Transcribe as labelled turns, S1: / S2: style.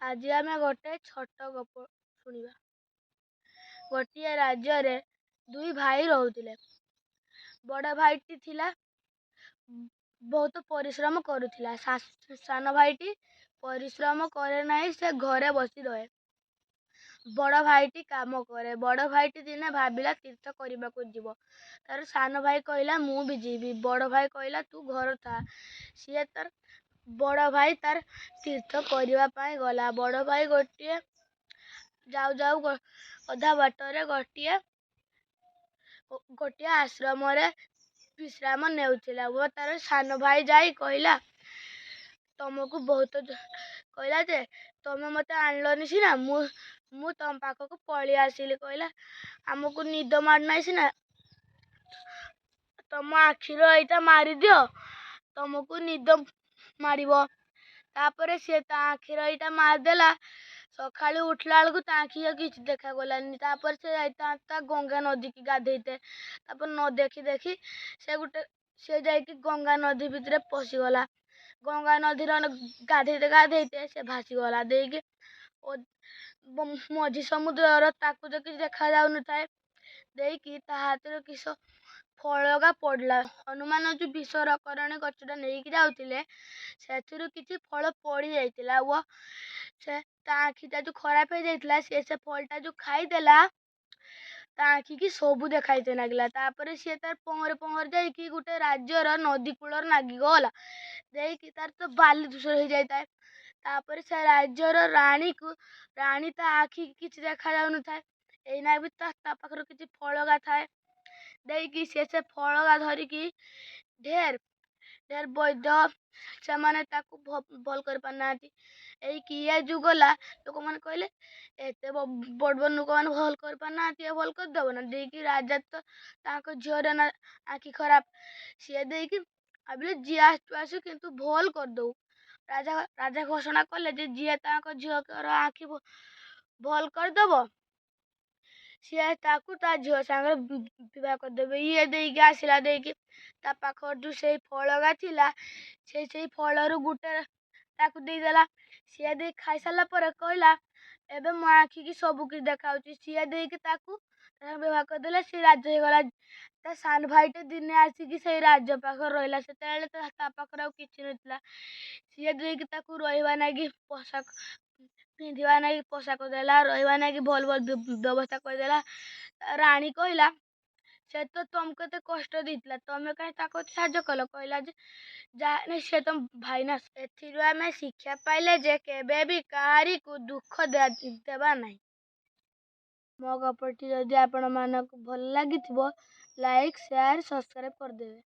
S1: ଆଜି ଆମେ ଗୋଟେ ଛୋଟ ଗପ ଶୁଣିବା। ଗୋଟିଏ ରାଜ୍ୟରେ ଦୁଇ ଭାଇ ରହୁଥିଲେ। ବଡ଼ ଭାଇଟି ଥିଲା ବହୁତ ପରିଶ୍ରମ କରୁଥିଲା। ସାନ ଭାଇଟି ପରିଶ୍ରମ କରେ ନାହିଁ, ସେ ଘରେ ବସି ରହେ। ବଡ଼ ଭାଇଟି କାମ କରେ। ବଡ଼ ଭାଇଟି ଦିନେ ଭାବିଲା ତୀର୍ଥ କରିବାକୁ ଯିବ। ତାର ସାନ ଭାଇ କହିଲା, ମୁଁ ବି ଯିବି। ବଡ଼ ଭାଇ କହିଲା, ତୁ ଘରେ ଥା। ସିଏ ତାର ବଡ଼ ଭାଇ ତାର ତୀର୍ଥ କରିବା ପାଇଁ ଗଲା। ବଡ଼ ଭାଇ ଗୋଟିଏ ଯାଉ ଯାଉ ଅଧା ବାଟରେ ଗୋଟିଏ ଗୋଟିଏ ଆଶ୍ରମରେ ବିଶ୍ରାମ ନେଉଥିଲା ଓ ତାର ସାନ ଭାଇ ଯାଇ କହିଲା, ତମକୁ ବହୁତ କହିଲା ଯେ ତମେ ମୋତେ ଆଣିଲନି ସିନା, ମୁଁ ତମ ପାଖକୁ ପଳେଇ ଆସିଲି। କହିଲା, ଆମକୁ ନିଦ ମାଡ଼ୁନାହିଁ ସିନା, ତମ ଆଖିର ଏଇଟା ମାରିଦିଅ, ତମକୁ ନିଦ ମାଡ଼ିବ। ତାପରେ ସିଏ ତା ଆଖିର ଏଇଟା ମାରିଦେଲା। ସକାଳୁ ଉଠିଲା ବେଳକୁ ତା ଆଖି ଆଉ କିଛି ଦେଖାଗଲାନି। ତାପରେ ସେ ଯାଇଥାନ୍ତା ଗଙ୍ଗା ନଦୀକି ଗାଧେଇତେ। ତାପରେ ନ ଦେଖି ଦେଖି ସେ ଗୋଟେ ସେ ଯାଇକି ଗଙ୍ଗା ନଦୀ ଭିତରେ ପଶିଗଲା। ଗଙ୍ଗା ନଦୀର ଗାଧେଇତେ ଗାଧେଇତେ ସେ ଭାସିଗଲା ଦେଇକି ମଝି ସମୁଦ୍ରର। ତାକୁ ତ କିଛି ଦେଖାଯାଉନଥାଏ। ଦେଇକି ତା ହାତରୁ କିସ ଫଳଗା ପଡ଼ିଲା। ହନୁମାନ ଯେଉଁ ବିଷରକରଣୀ ଗଛଟା ନେଇକି ଯାଉଥିଲେ, ସେଥିରୁ କିଛି ଫଳ ପଡ଼ିଯାଇଥିଲା ଓ ସେ ତା ଆଖିଟା ଯେଉଁ ଖରାପ ହେଇଯାଇଥିଲା, ସେ ସେ ଫଳଟା ଯେଉଁ ଖାଇଦେଲା, ତା ଆଖିକି ସବୁ ଦେଖାଇତେ ଲାଗିଲା। ତାପରେ ସିଏ ତାର ପହଁରି ପହଁରି ଯାଇକି ଗୋଟେ ରାଜ୍ୟର ନଦୀ କୂଳରେ ନାଗିଗଲା। ଦେଇକି ତାର ତ ବାଲି ଧୂସର ହେଇଯାଇଥାଏ। ତାପରେ ସେ ରାଜ୍ୟର ରାଣୀକୁ, ରାଣୀ ତା ଆଖିକି କିଛି ଦେଖାଯାଉନଥାଏ। ଏଇନା ବି ତା ପାଖରେ କିଛି ଫଳଗା ଥାଏ। ଦେଇକି ସେ ସେ ଫଳଗା ଧରିକି ଢେର ଢେର ବୈଦ୍ୟ, ସେମାନେ ତାକୁ ଭଲ କରିପାରୁନାହାନ୍ତି। ଏଇ କିଏ ଯୁଗ ଗଲା, ଲୋକମାନେ କହିଲେ, ଏତେ ବଡ଼ ବଡ଼ ଲୋକମାନେ ଭଲ କରିପାରୁନାହାନ୍ତି, ଏ ଭଲ କରିଦେବ ନା? ଦେଇକି ରାଜା ତ ତାଙ୍କ ଝିଅର ନା ଆଖି ଖରାପ। ସିଏ ଦେଇକି ଭାବିଲେ, ଯିଏ ଆସୁ ଆସୁ, କିନ୍ତୁ ଭଲ କରିଦେଉ। ରାଜା ଘୋଷଣା କଲେ ଯେ ଯିଏ ତାଙ୍କ ଝିଅର ଆଖି ଭଲ କରିଦେବ, ସିଏ ତାକୁ ତା ଝିଅ ସାଙ୍ଗରେ ବିବାହ କରିଦେବେ। ଇଏ ଦେଇକି ଆସିଲା। ଦେଇକି ତା ପାଖରେ ଯେଉଁ ସେଇ ଫଳଗା ଥିଲା, ସେ ସେଇ ଫଳରୁ ଗୋଟେ ତାକୁ ଦେଇଦେଲା। ସିଏ ଦେଇ ଖାଇସାରିଲା ପରେ କହିଲା, ଏବେ ମୋ ଆଖିକି ସବୁ କିଛି ଦେଖାଯାଉଛି। ସିଏ ଦେଇକି ତାକୁ ବିବାହ କରିଦେଲା। ସେ ରାଜା ହେଇଗଲା। ତା ସାନ ଭାଇଟେ ଦିନେ ଆସିକି ସେଇ ରାଜ୍ୟ ପାଖରେ ରହିଲା। ସେତେବେଳେ ତା ପାଖରେ ଆଉ କିଛି ନଥିଲା। ସିଏ ଦେଇକି ତାକୁ ରହିବା ନାଗି ପୋଷାକ, ପିନ୍ଧିବା ନାଗି ପୋଷାକ ଦେଲା, ରହିବା ନାଗି ଭଲ ଭଲ ବ୍ୟବସ୍ଥା କରିଦେଲା। ରାଣୀ କହିଲା, ସେ ତ ତମକୁ ଏତେ କଷ୍ଟ ଦେଇଥିଲା, ତମେ କାହିଁ ତାକୁ ସାହାଯ୍ୟ କଲ? କହିଲା ଯେ ଯାହା ନାଇଁ, ସେ ତମ ଭାଇ ନା। ଏଥିରୁ ଆମେ ଶିକ୍ଷା ପାଇଲେ ଯେ କେବେ ବି କାହାରିକୁ ଦୁଃଖ ଦେବା ନାହିଁ। ମୋ ଗପଟି ଯଦି ଆପଣମାନଙ୍କୁ ଭଲ ଲାଗିଥିବ, ଲାଇକ୍, ସେୟାର, ସବସ୍କ୍ରାଇବ୍ କରିଦେବେ।